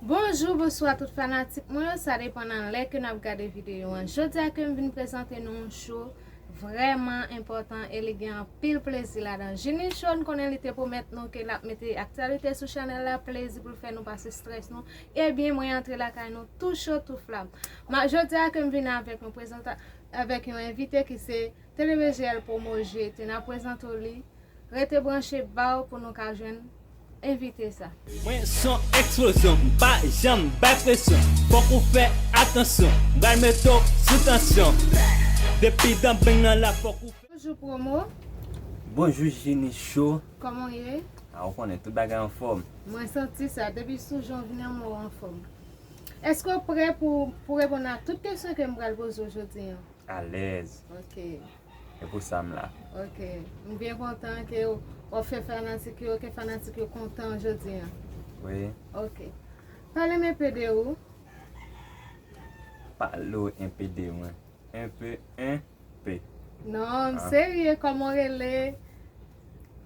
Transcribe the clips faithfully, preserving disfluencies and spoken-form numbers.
Bonjou, bonswa tout fanatik mwen yo, sa depann nan lè ke n ap gade videyo an. Jodi a ke m vin prezante nou yon show vrèman enpòtan e li gen anpil plezi ladan. Jini Show, n konnen li te pwomèt nou ke l ap mete aktyalite sou chanèl la, plezi pou l fè nou pase strès nou. Ebyen, mwen antre lakay nou tou cho, tou flam. Ma, jodi a ke m vin avèk yon prezanta-, avèk yon envite ki se T V V G L Promo J T. N ap prezante w li. Rete branche ba w pou nou ka jwenn envite sa. Mwen se yon eksplozyon, m pa janm bay presyon. Fòk ou fè atansyon, m pral mete w sou tansyon. Depi dan beng nan la fòk ou fè. Bonjou Promo. Bonjou Jini Show. Kòman w ye? A, ou konnen, tout bagay anfòm. Mwen santi sa, depi sou jan w vini an, mwen wè w anfòm. Èske w prè pou, pou reponn a tout kesyon ke m pral poze w jodi an? Alèz. Ok, E pou sa m la. ok. M byen kontan ke w ap fè fanatik yo, ke fanatik yo kontan jodi an. Wi. Ok. Pale m enpe de ou. Pale w enpe de mwen. Enpe, enpe. Non, m serye, kòman w rele,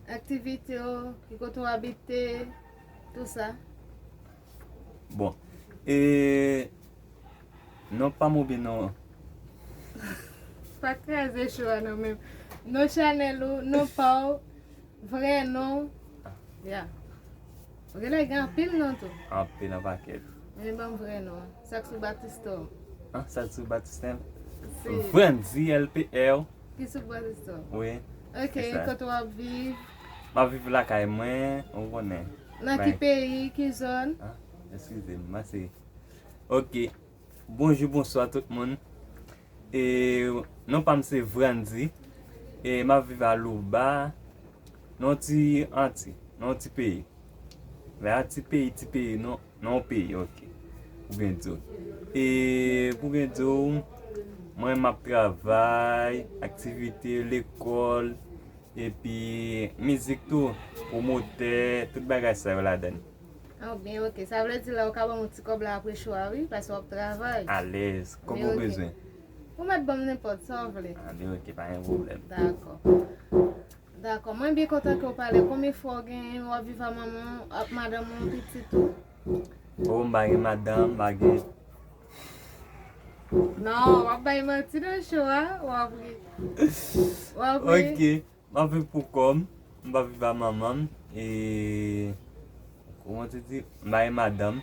aktivite w, ki kote w abite, tou sa. Bon. E non pa m oubyen non. Pa kraze show a non menm. Non chanèl ou, non pa w, vrè non. Ya. Ou genlè gen anpil non tou. Anpil an pakèt. Men ban m vrè non an. Sa k sou batistò? An, sa k sou batistò? Si. Vrandi L P R. Ki sou batistò? Wi. Ok, Se sa. Kote w ap viv? M ap viv lakay mwen, ou konnen. Nan ki peyi, ki zòn? Eskize m, mwen se. Ok. Bonjou, bonswa tout moun. E non pa m se Vrandi. E m ap viv a Louba, nan ti anti, nan ti peyi. Vè a ti peyi, ti peyi, non, nan yon peyi, ok. Pou byen di w. E pou byen di w, mwen m ap travay, aktivite, lekòl, epi mizik tou, pwomotè, tout bagay sa yo ladan. Ah, byen, ok. Sa vle di la, ou ka ban m yon ti kòb la apre show a, wi, paske w ap travay. Alèz, kòman ou bezwen? Ou mèt ban m nenpòt sa w vle. Ah, byen, ok, pa gen pwoblèm. Dakò. Dakò. Mwen byen kontan ke w pale. Konbyen fwa w genyen, w ap viv a manman w, ak madanm ou, pitit ou? Oh, m pa gen madanm, m pa gen. Non, w ap bay manti nan show a, w ap ri. W ap ri. Ok. M ap viv pou kò m, m pa viv a manman m, e kòman te di, m pa gen madanm.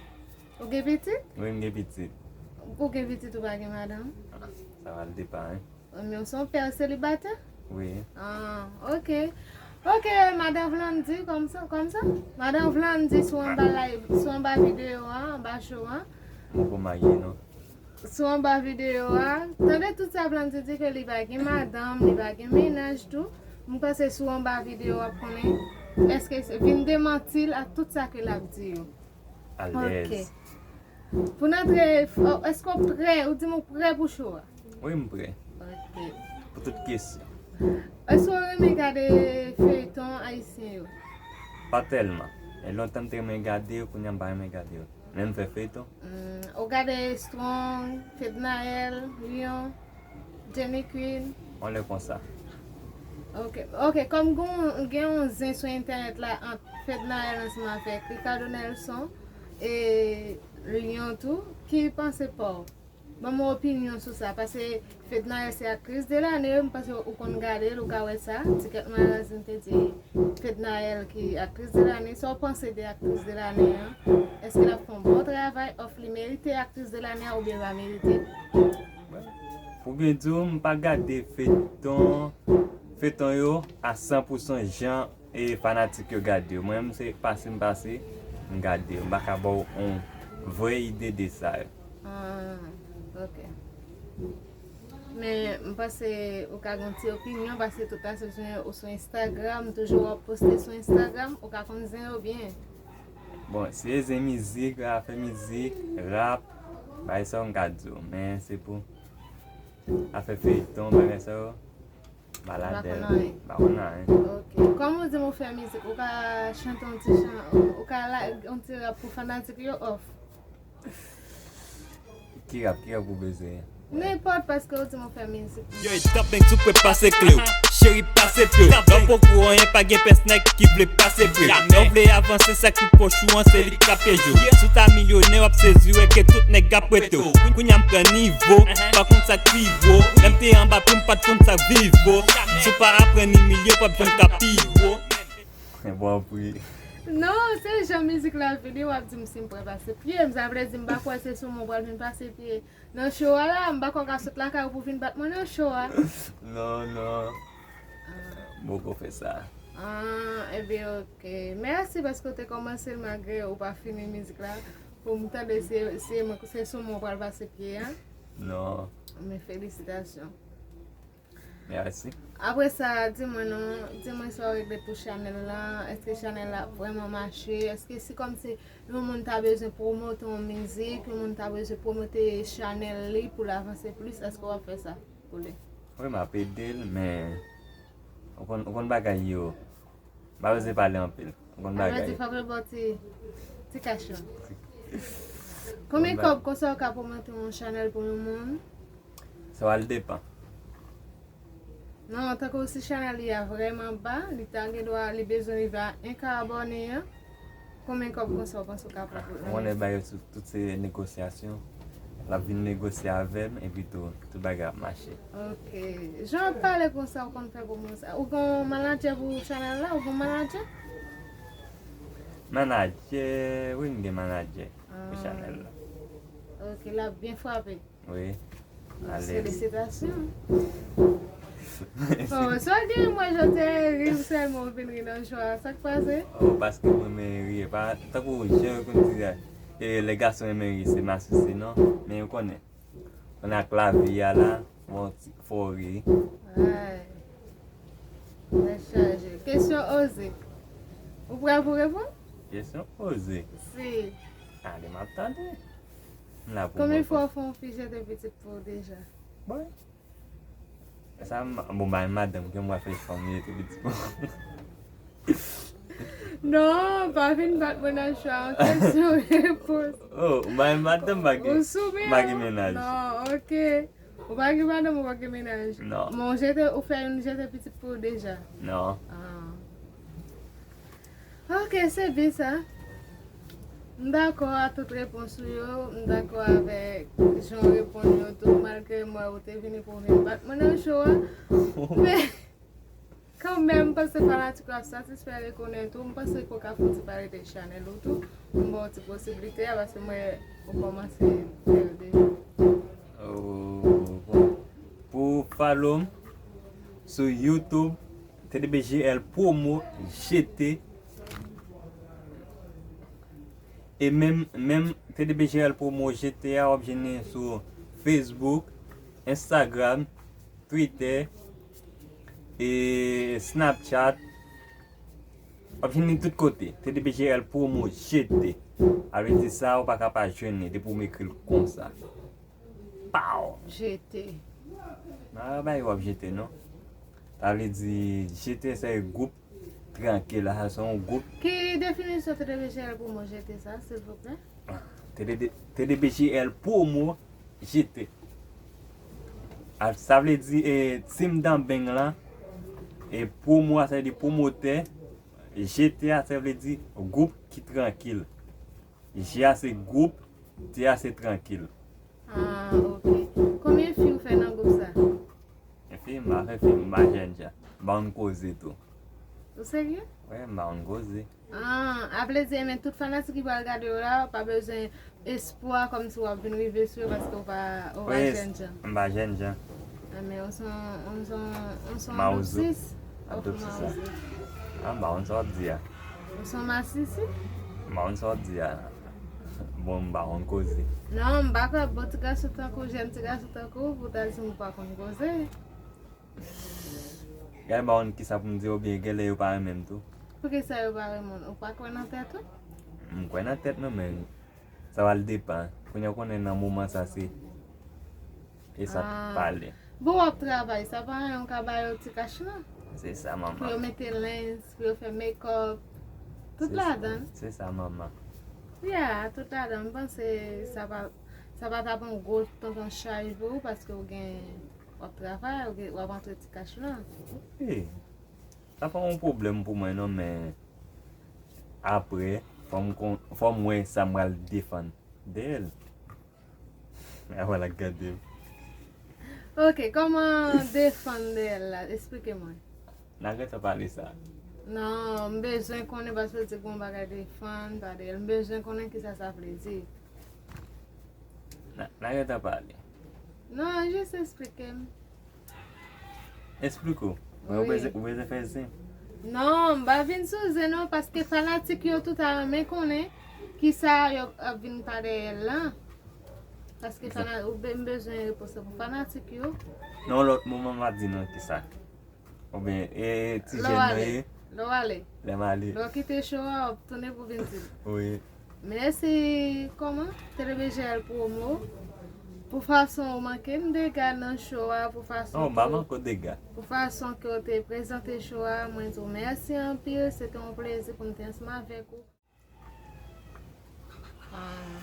Ou gen pitit? Wi, m gen pitit. Ou gen pitit, ou pa gen madanm? Sa va l depa, wi. Men w se yon pè selibatè? Wi. Ah, ok. Ok, madan Vlandy, kòmsa, kòmsa? Madan Vlandy, si w anba live, si w anba videyo a, anba show a. M poko marye, non. Si w anba videyo a, tande tout sa Vlandy di ke li pa gen madanm, li pa gen mennaj tou. M panse si w anba videyo a, w ap konnen èske se vin demanti l ak tout sa ke l ap di yo. Alèz. Ok. Pou n antre, èske w prè? Ou di m ou prè pou show a? Wi, m prè. Ok. Pou tout kesyon. Èske w renmen gade feyton ayisyen yo? Pa tèlman. E lontan m te renmen gade yo, kounye a m pa renmen gade yo. Men m fè feyton. Hmm, ou gade Strong, Fednaelle, Lion, Jenny Queen? On lè konsa. Ok, ok, kòm gen, gen yon zen sou entènèt la ant Fednaelle ansanm avèk Ricardo Nelson e Lion tou, ki panse pa w? Ban m yon opinyon sou sa, paske Fednaelle se aktris de lane, m panse ou konn gade l, ou ka wè sa. Ticket Magazine te di Fednaelle ki aktris de lane. Sa w panse de aktris de lane an? Èske l ap fè yon bon travay? Off li merite aktris de lane an oubyen l pa merite? Pou byen di w, m pa gade feyton, feyton yo a san pou san jan e fanatik yo gade yo. Mwen menm se pase m pase, m gade yo. M pa ka ba w yon vrè ide de sa yo. Ah, ok. Men m panse ou ka gen yon ti opinyon, paske tout la sou, ou sou Instagram, toujou w ap poste sou Instagram, ou ka konn zen yo byen. Bon, si e zen mizik, afè mizik, rap, bagay sa yo m ka di w. Men se pou afè feyton, bagay sa yo, m pa ladan l. M pa konn anyen. Ok. Kòm ou di m ou fè mizik, ou ka chante yon ti chan, ou ka la, yon ti rap pou fanatik yo off? Ki rap, ki rap ou bezwen? Nenpòt, paske ou di m ou fè mizik. Yo, e Top Bank, si w prè, pase kle w. Cheri, pase pre. Lè w poko anyen, pa gen pès nèg ki vle pase pre. Lè w vle avanse, sa ki poch ou an, se li k ap peje w. Si w ta milyonè, w ap sezi wè ke tout nèg ap rete w. Kounye a m pran nivo, pa konn sa k pi wo. Lè m te anba plim, m pa t konn sa k vivo. Si w pa aprann imilye, w p ap janm ka pi wo. Bon, pri. Non, se jan mizik la vini, w ap di m si m prè pase pye. M, sa vle di m pa kwè se sou mwen w pral vin pase pye. Nan show a la, m pa kwè w ka sot lakay ou pou vin bat mwen nan show a. Non, non. M poko fè sa. Ah, ebyen, ok. Mèsi paske w te kòmanse l malgre ou pa fini mizik la. Pou m tande se, se, se sou mwen w pral pase pye a. Non. Men felisitasyon. Mèsi. Apre sa, di mwen non, di mwen sa w regle pou chanèl la, èske chanèl la ap vrèman mache, èske si kòmsi yon moun ta bezwen pwomote yon mizik, yon moun ta bezwen pwomote chanèl li pou l avanse plis, èske w ap fè sa pou li? Wi, m ap ede l, men ou konn, ou konn bagay yo. M pa bezwen pale anpil. Ou konn bagay. Sa vle di fòk yo ba w ti, ti kach lan. Konbyen kòb konsa w ka pwomote yon chanèl pou yon moun? Sa va depann. Non, tankou si chanèl li a vrèman ba, li ta gen dwa, li bezwen rive a en ka abòne an. Konbyen kòb konsa w panse w ka pran pou yon moun? Mwen, lè bagay sou tout se negosyasyon. L ap vin negosye avè m, epi tou, tout bagay ap mache. Ok. Jan w ap pale konsa, w konn fè pou moun sa. Ou gon manadjè pou chanèl la? Ou gon manadjè? Manadjè, wi, m gen manadjè pou chanèl la. Ok, l ap byen frape. Wi. Alèz. Felisitasyon. Oh, sa gen mwen jan te ri sèlman ou vin ri nan show a. Sa k pase? Oh, paske mwen renmen ri. E pa tankou jan yo konn di a, e, lè gason renmen ri, se masisi, non? Men yo konnen. Konnen ak lavi a la, bon, ti fò ri. Ay. Tèt chaje. Kesyon oze. Ou prè pou reponn? Kesyon oze. Si. Ale, m ap tande. M la pou mwen. Konbyen fwa w fè yon fi jete pitit pou w deja? Bon. Sa, m, bon, bay madanm ke m va fè fanm jete pitit pou. Non, pa vin bat mwen nan show a, kesyon repons. Oh, bay madanm pa gen, pa gen mennaj. Non, ok. Ou pa gen madanm, ou pa gen mennaj. Non. Men w jete, ou fè youn jete pitit pou w deja. Non. Ah. Ok, se byen sa. M dakò a tout repons ou yo. M dakò avèk jan w reponn yo tou, malgre m wè ou te vini pou w vin bat mwen nan show a. Men, kanmenm, m panse fanatik yo ap satisfè rekonèt ou. M panse ke w ka fè yon ti pale de chanèl ou tou. M ba w ti posiblite a, paske m wè ou kòmanse fè l deja. Oh, bon. Pou follow m sou YouTube, T D B G L Promo G T. E menm, menm T D B G L Promo G T a, w ap jwenn li sou Facebook, Instagram, Twitter, e Snapchat. W ap jwenn li tout kote. T D B G L Promo G T. Sa vle di sa, ou pa ka pa jwenn li depi w m ekri l konsa. Pow! Jete. A, bay w ap jete, non. Sa vle di, jete se gwoup trankil la, se yon gwoup. Ki definisyon T D B G L pou mo jete sa, silvouplè? T D B, T D B G L Promo G T. A, sa vle di, e, Team Dan Bang lan, e promo a, sa vle di pwomotè, G T a, sa vle di gwoup ki trankil. G a se gwoup, T a se trankil. Ah, ok. Konbyen fi ou fè nan gwoup sa? Fi, m pa fè fi, m pa jèn jan. M pa konn koze tou. Ou serye? Wi, m pa konn koze. Ah, a vle di, men tout fanatik ki pral gade yo la, pa bezwen espwa kòmsi w ap vin rive sou yo paske w pa, w pa jèn jan. M pa jèn jan. Ah, men ou se yon, ou se yon, ou se yon adopsis. Adopsis, wi. Ah, m pa konn sa w ap di a. Ou se yon masisi? M pa konn sa w ap di a. Bon, m pa konn koze. Non, m pa kwè bon ti gason tankou, jèn ti gason tankou w, pou w ta di m ou pa konn koze. Gade, m pa konn kisa pou m di, oubyen genlè yo pa renmen m tou. Poukisa yo pa renmen w? Ou pa kwè nan tèt ou? M kwè nan tèt mwen, men sa va depann. Kounye a, ou konnen nan moman sa se e sa k pale. Bon, w ap travay, sa pa anyen, ou ka ba yo ti kach lan. Se sa, manman. Pou yo mete lens, pou yo fè make-up. Tout ladan. Se sa, manman. Yeah, tout ladan. M panse sa pa, Sa pa t ap yon gwo tonton chaj pou ou paske ou gen, w ap travay, ou gen, w ap antre ti kach lan. Wi. Sa pa yon pwoblèm pou mwen non, men apre, fò m kon, fò m wè sa m pral defann dèyè l. A wè l ap gade m. Ok, kòman defann dèyè l la? Esplike mwen. N a gentan pale sa. Non, m bezwen konnen paske w di gen yon bagay defann pa dèyè l. M bezwen konnen kisa sa vle di. N a, n a gentan pale. Non, jis esplike m. Esplike w. Mwen ou bezwen ou bezwen fè zen. Non, m pa vin sou zen non, paske fanatik yo tou ta renmen konnen kisa yo ap vin pa dèyè l lan. Paske fana, ou be- m bezwen repons pou fanatik yo. Nan yon lòt moman m a di nou kisa. Oubyen, e ti Lè w jèn nan ale. ye, Lè w ale. Lè m ale. Lè w kite show a, w ap tounen pou vin di. Wi. Mèsi, kòman? Telebejèl Promo. Pou fason ou manke m dega nan show a, pou fason Non, m pa ke w- manke w dega. Pou fason ke w te prezante show a, mwen di w mèsi anpil. Se te yon plezi pou m te ansanm avèk ou. Ah.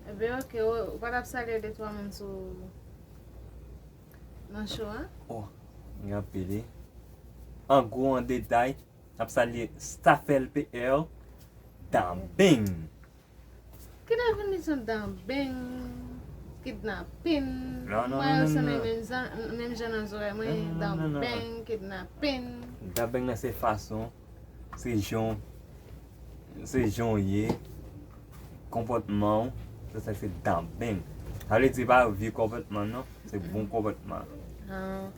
Ebyen, ok, ou, ou pa t ap salye de twa moun sou nan show a? Oh, gen anpil wi. An gwo, an detay, n ap salye Stafel P R, Danbeng. Ki definisyon danbeng, kidnapin? Non, non, Mwen non, non, sonnen non. Menm jan, menm jan nan zòrèy mwen, Non, non, non, non, non. Danbeng, kidnapin. Danbeng nan se fason, se jan, se jan w ye, konpòtman w, se sa se danbeng. Sa vle di pa vye konpòtman non, se bon konpòtman. Ah.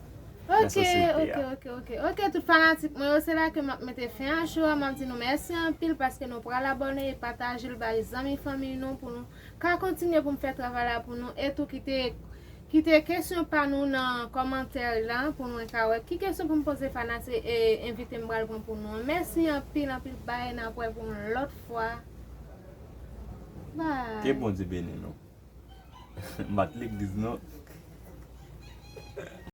Nan Ok, sosyete ok, a. Ok, ok. Ok, tout fanatik mwen yo, se la ke m ap mete fen a show a. M ap di nou mèsi anpil paske nou pral abòne e pataje l bay zanmi fanmi nou pou nou ka kontinye pou m fè travay la pou nou. E tou kite, kite kesyon pa nou nan kòmantè la pou mwen ka wè ki kesyon pou m poze fanatik e envite m pral pran pou nou. Mèsi anpil, anpil bay, n ap wè pou yon lòt fwa. Bye. Ke Bondye beni nou. M pa t legliz non.